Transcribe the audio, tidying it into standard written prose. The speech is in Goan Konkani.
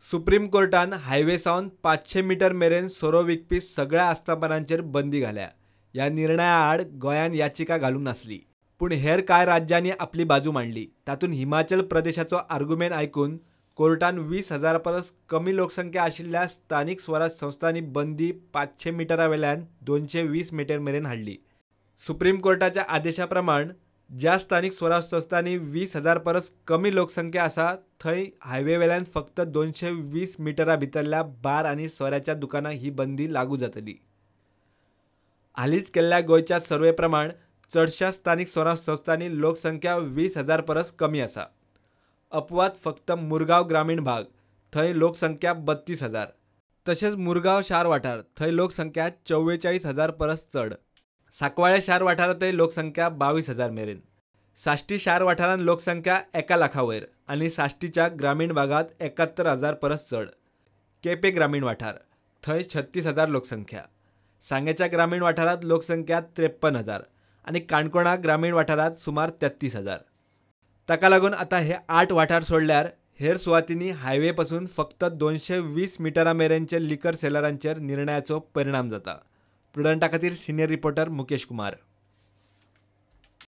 सुप्रीम कोर्टान हायवे सावन 500 मिटर मेरेन सोरो विकपी सगळ्या आस्थापनांचेर बंदी घाल्या. ह्या निर्णया आड गोंयान याचिका घालूंक नासली, पूण हेर कांय राज्यांनी आपली बाजू मांडली. तातूंत हिमाचल प्रदेशाचो आर्गुमेंट आयकून कोर्टान 20,000 परस कमी लोकसंख्या आशिल्ल्या स्थानीक स्वराज संस्थांनी बंदी 500 मिटरा वेल्यान 220 मिटर मेरेन हाडली. सुप्रीम कोर्टाच्या आदेशा प्रमाण ज्या स्थानीक स्वराज संस्थांनी 20,000 परस कमी लोकसंख्या आसा थंय हायवे वेल्यान फक्त 220 मिटरा भितरल्या बार आनी सोऱ्याच्या दुकानां ही बंदी लागू जातली. हालींच केल्ल्या गोंयच्या सर्वे प्रमाण चडश्या स्थानीक स्वराज संस्थांनी लोकसंख्या 20,000 परस कमी आसा. अपवाद फक्त मुरगांव ग्रामीण भाग, थंय लोकसंख्या 32,000. तशेंच मुरगांव शार वाठार, थंय लोकसंख्या 44,000 परस चड. सांकवाळे शार वाठारांतय लोकसंख्या 22,000 मेरेन. साश्टी शार वाठारांत लोकसंख्या 1 लाखा वयर आनी साश्टीच्या ग्रामीण भागांत 71,000 परस चड. केपें ग्रामीण वाठार, थंय 36,000 लोकसंख्या. सांगेच्या ग्रामीण वाठारांत लोकसंख्या 53,000 आनी काणकोणा ग्रामीण वाठारांत सुमार 33,000. ताका लागून आतां हे 8 वाठार सोडल्यार हेर सुवातींनी हायवे पसून फक्त 220 मिटरां मेरेनचे लिकर सेलरांचेर निर्णयाचो परिणाम जाता. प्रुडंटा खातीर सिनियर रिपोर्टर मुकेश कुमार.